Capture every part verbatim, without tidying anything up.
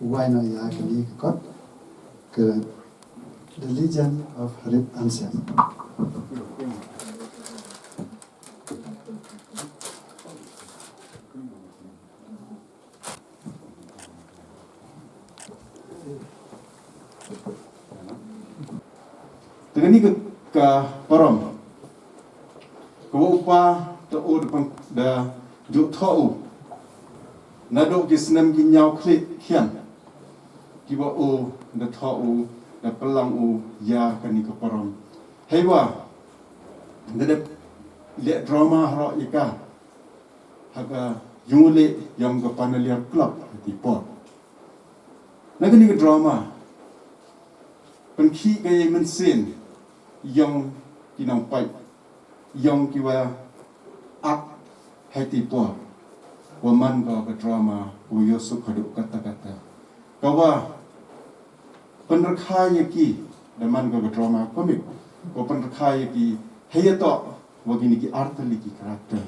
Wai na ya kani ka kot, ka The Legend of Harip Ansiam. Te kani ka, ka parom, ka wa u pa te u da pang, da ju thoh u. Nadooh ki snem ki ñiaw khlieh khian, ki wa u da thoh u, da pynlang u ya kani ka parom. Heiwa da dep leh drama haroh ya ka ha ka yung u leh yong ka Panaliar Club ha ti por. Na kani ka drama, pynkhih ka ya i mynsiem yong ki nongpait, yong ki wa ak ha ti por, wa man ka ka drama wa yoh suk hadooh katta katta. Ka wa pynrkha ya ki, da man ka ka drama comic, wa pynrkha ya ki, hei ya toh wa kini ki artylli ki character,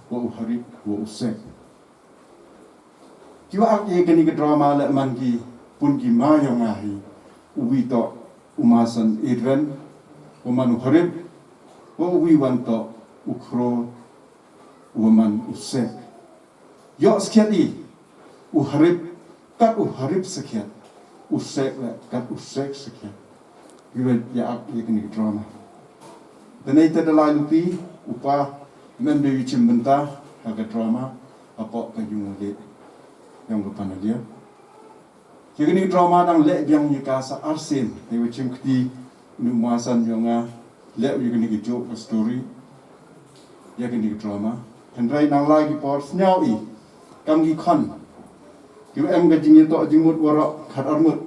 wa u Harip, wa u Sek. Ki wa ak ya kani ka drama leh man ki pun ki ma yong nga hi, u wi toh u Masan Adrian, wa man u Harip, wa u wi wan toh u Khro, wa man u Sek. Yoh sakhiat i, u Harip, kat u Harip sakhiat, u Sek leh kat u Sek sakhiat. Ki wa ya ak ya kani ka drama. Te neite da lai luti, u pa, mem da wi chim bynta ha ka drama, hapoh ka yung u leh yong ka Panaliar. Ya kani ka drama dang leh biang ya ka sa arsien, te wa chim kti, nu Masan yong nga, leh ya kani ka joke ka story ya kani ka drama. Hynrei nang lai ki por sñiaw i, kam ki khon, ki wa em ka jingyatoh jingmut waroh khat armut,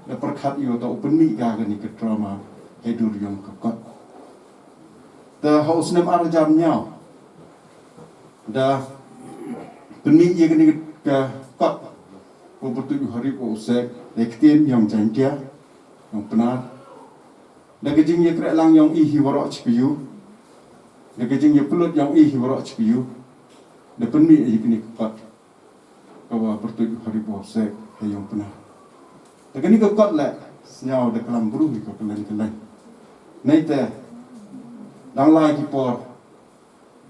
da pyrkhat i wa toh u pynmih ka kani ka drama hei dur yong ka kot. Te ha u snem ar hajar ñiaw, da pynmih ya kani ka kot, wa pyrtuid u Harip wa u Sek, da ktien yong Jaiñtia, yong Pnar. Da ka jingyakrehlang yong i hi waroh chi kayu, da ka jingyapynlut yong i hi waroh chi kayu, da pynmih ya kani ka kot, ka wa pyrtuid u Harip wa u Sek hei yong Pnar. Te kani ka kot leh, sñiaw da klam bru hi ka kylleng kylleng. Neite, dang lai ki por,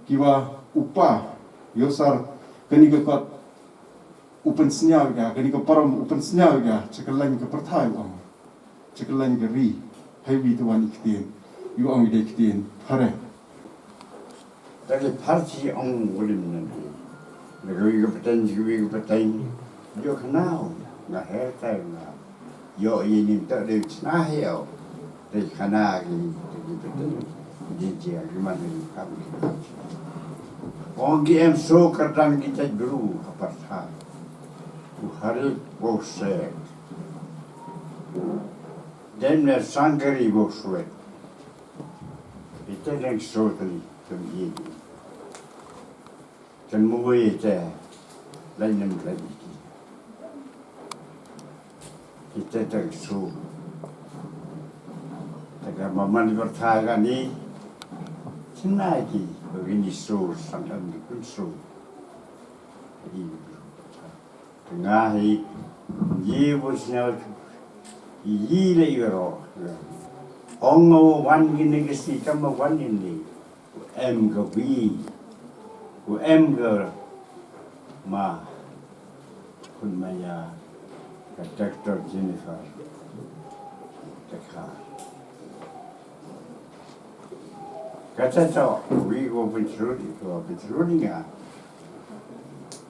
ki wa u pa, yoh sar, kani ka kot, u pynsñiaw ya ka, kani ka parom u pynsñiaw ya ka, cha kylleng ka pyrthai u ong. Cha kylleng ka ri, hei wi te wan i ktien, i ong i de ktien, phare. Te ki phar chi ong u lim nan ki. Na ka wi ka pateng, ka wi ka pateng. Yoh khana u, nga her tai nga. Yoh i nim ta de chna heo. Te khana ki, te ki pateng. Jin jia ki man ki kham ki kham. Ong ki em so ka dang ki chait bru ha pyrthai. U Harip wa u Sek. Dem ne sangkari wa u Swet. Ite dang so tali, tum ye. Kan mu ye te, lai nem lai ki. Ite dang so. Te ka maman bertha kani, chna ki, begini so, sangkan ni pun so. Ini. Nga hi, ye wa sñiaw, ye le i waroh. Ong nga wa wan kini ka sni kam wa wan ini. Em ka wi. Wa em ka ma. Khun maya. Ka Doctor Jennifer. Te ka. Kata toh, wi ko pynsrut, ko pynsrut nga.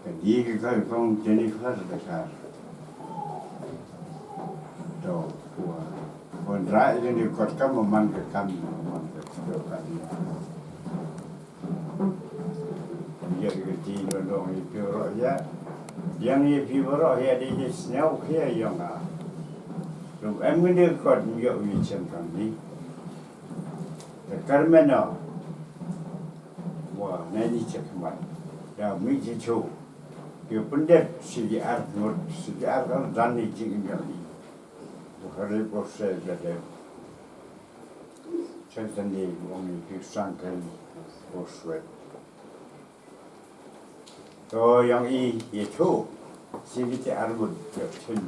Ka di ka ka kong Jennifer da ka. To, ko, ko ndra i ni kot ka mo man ka kam, mo man ka to ka di. Ya ka ti no no i pi ro ya. Yang i pi ro ya di di sñiaw ya yang a. Lo em ni kot yo i chen kan ni. Te Carmen o. Wa, na ni chek man. Da mi ji chu. Yo pyndep si di ar ngot, si di ar kan dan ni jing ni. Wa Harip wa u Sek da de. Chek dan ni wa mi pi sang kan wa u Swet. To yang i ye chu. Sigi te arbud ya chun.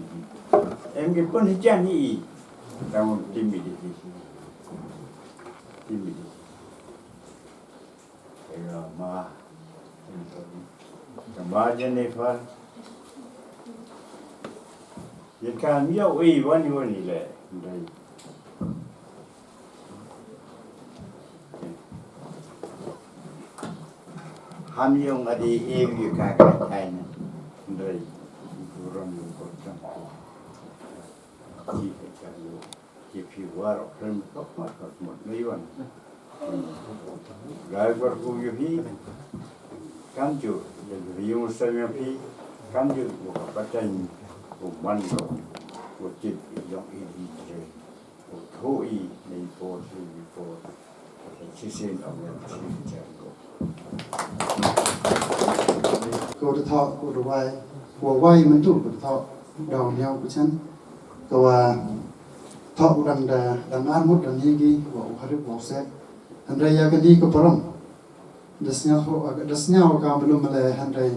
Em ki pun hijan hi. Tang tim mi di. Tim mi di. Ya ma. Ya ma Jennifer. Ya kam ya wi wani wani le. Ndai. Ham yong adi ewi ka ka China. Ndai. Burom yong ko jam ko. Ki ka jam yo. Ki phi war o krem kok mat kok mat na yuan. Gai war ko yo hi. Kam ju, ya yung sa yo hi. Kam ju ko ka pateng ko man ko. Ko tip yong i di tre. Ko tho i nei por, i por. Chisien ong ya chisien ko. Ko da thoh, ko da wai, ko wai myntu, ko da thoh, dong niaw ko chan. Ko wa thoh u dang da, dang ar mut dang hi ki, wa u harip wa u sep. Hynrei ya kani ka parom. Da sñiaw ho, da sñiaw ka belum le hynrei.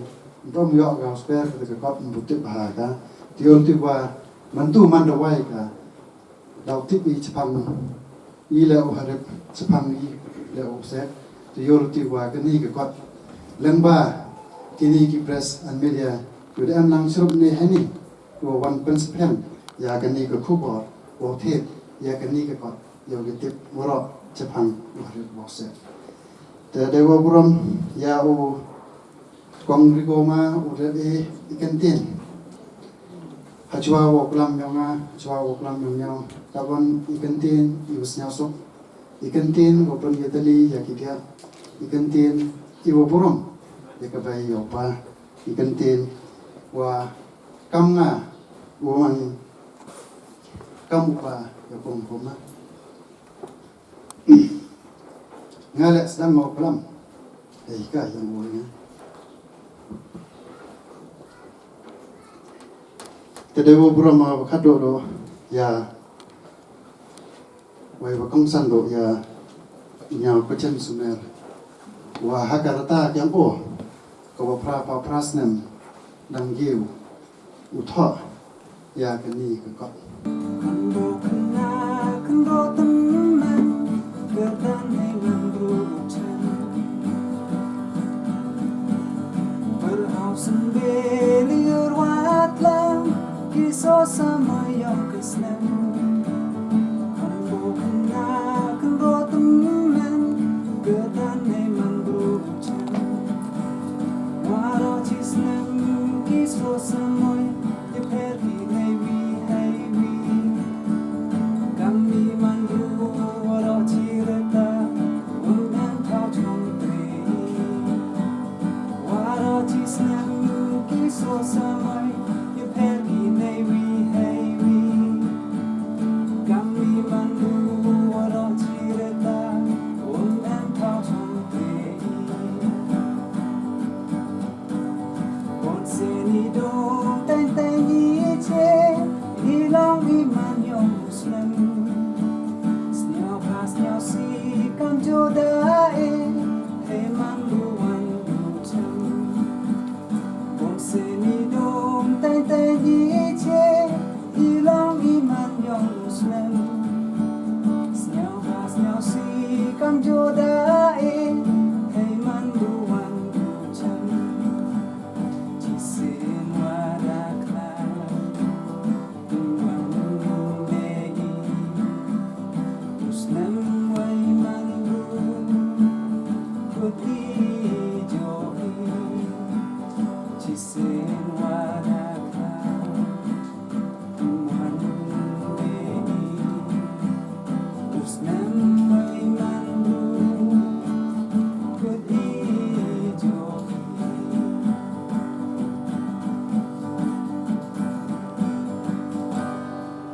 Ym yoh ka u sper ka ka kot ym tip ha ka. Tiol tip wa myntu man da wai ka. Daw tip i chaphang i le u harip, chaphang i le u sep, te yoh ti wa kani ka kot. Lyngba kini ki press and media, yow da em lang chirup ne heini, yow wan pynsaphiang ya kani ka khubor, wow thied ya kani ka kot, yow ki tip waroh chaphang u harip u sep. Te dei wa burom ya u Kong Rigo ma u ret e i kyntien. Hachwa wa klam yong nga, hachwa wa klam yong nga. Ka wan i kyntien i wa sñiaw suk. I kyntien wa pynjatali ya ki dia. I kyntien i wa burom ya ka bei ya u pa. I kyntien wa kam nga wa man kam u pa ya kong ko ma. Nga le sdang nga u klam. Hei ka yang u nga. Te dei u burom wa khadooh do ya. Wei wa kongsan do ya. Ñiaw Kachin Sumer. Wa ha ka rta kiang o. Ka wa phra pa phra snem. Dang giu. U thoh ya kani ka kot. Kynroh kynna, kynroh tymmen, kyrdan hei man bru u chen. Pyrhaw symbe liur watlang, ki so samoi yong ka snem.